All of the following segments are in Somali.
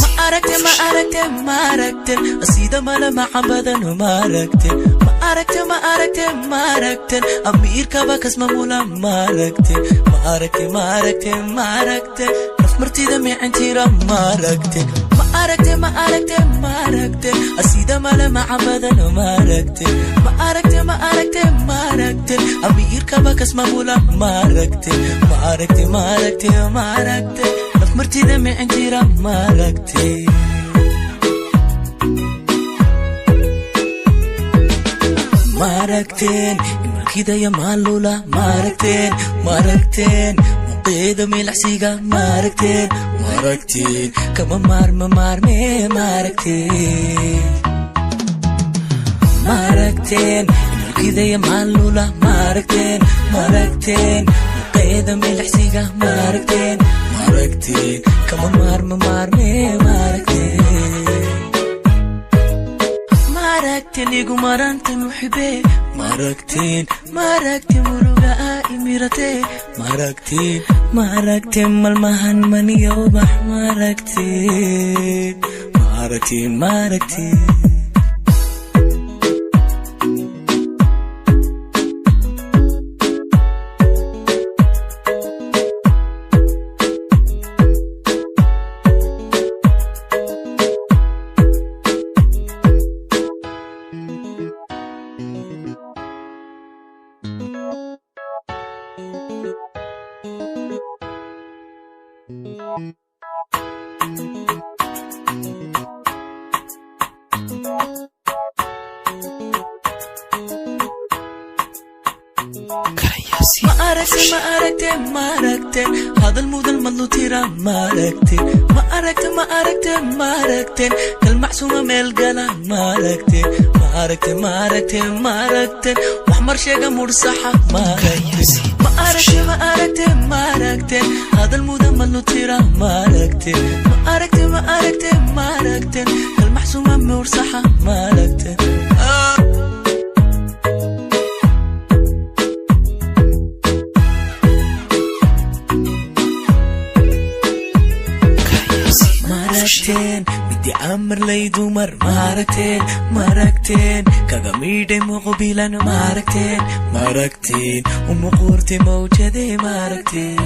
Ma aragte, ma aragte, ma aragten sida malamaca badan? Ma aragten, ma aragte, ma aragte, ma aragten amiirkaba kasmamula? Ma aragten, ma aragte, ma aragte, ma aragten naf martida micintira? Ma aragten, ma aragte, ma aragte, ma aragten sida malamaca badan? Ma aragten, ma aragte, ma aragte, ma aragten amiirkaba kasmamula? Ma aragten, ma aragte, ma aragte, ma aragten naf martida micintira? Ma aragten, ma aragteen imarkidaya maalula? Ma aragteen, ma aragteen muqeeda milacsiga? Ma aragteen, ma aragteen kama maarma maarme? Ma aragteen, ma aragteen imarkidaya maalula? Ma aragteen, ma aragteen muqeeda milacsiga? Ma aragteen, ma aragteen kama maarma maarme? Ma aragteen, ma aragteen igu maranta muxibe? Ma aragteen, ma aragteen muruga imirate? Ma aragteen, ma aragteen malmahan maniyo bax? Ma aragteen, ma aragteen, ma aragteen. Ma aragte, ma aragte, ma aragteen hadal mudan madlutira? Ma aragteen, ma aragte, ma aragte, ma aragteen kalmacsuma meel gala? Ma aragteen, ma aragte, ma aragte, ma aragteen wax mar sheega mursaxa? Ma aragteen, ma aragte, ma aragte, ma aragteen hadal mudan madlutira? Ma aragteen, ma aragte, ma aragte, ma aragteen kalmacsuma mursaxa? Ma aragteen. Ma aragteen midi amar lay dumar? Ma aragteen, ma aragteen kaga miidhay muqbilan? Ma aragteen, ma aragteen umuquurti mawjade? Ma aragteen,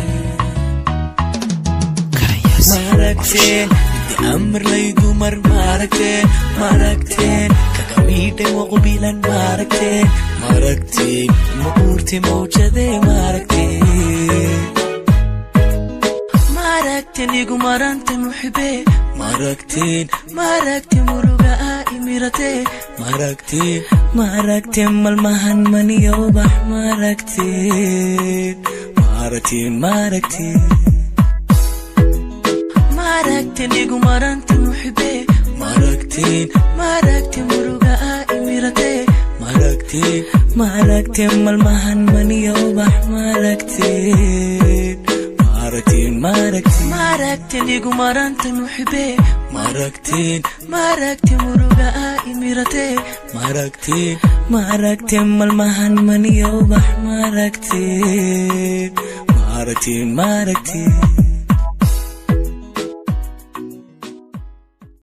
ma aragteen midi amar lay dumar? Ma aragteen, ma aragteen kaga miidhay muqbilan? Ma aragteen, ma aragteen umuquurti mawjade? Ma aragteen, ma aragteen igu maranta muxibe? Ma aragteen, ma aragteen muruga imirate? Ma aragteen, ma aragteen malmahan maniyo bax? Ma aragteen, ma aragteen, ma aragteen. Ma aragteen igu maranta muxibe? Ma aragteen, ma aragteen muruga imirate? Ma aragteen, ma aragteen malmahan maniyo bax? Ma aragteen, ma aragteen, ma aragteen. Ma aragteen igu maranta muxibe? Ma aragteen, ma aragteen muruga imirate? Ma aragteen, ma aragteen malmahan maniyo bax? Ma aragteen, ma aragteen, ma aragteen.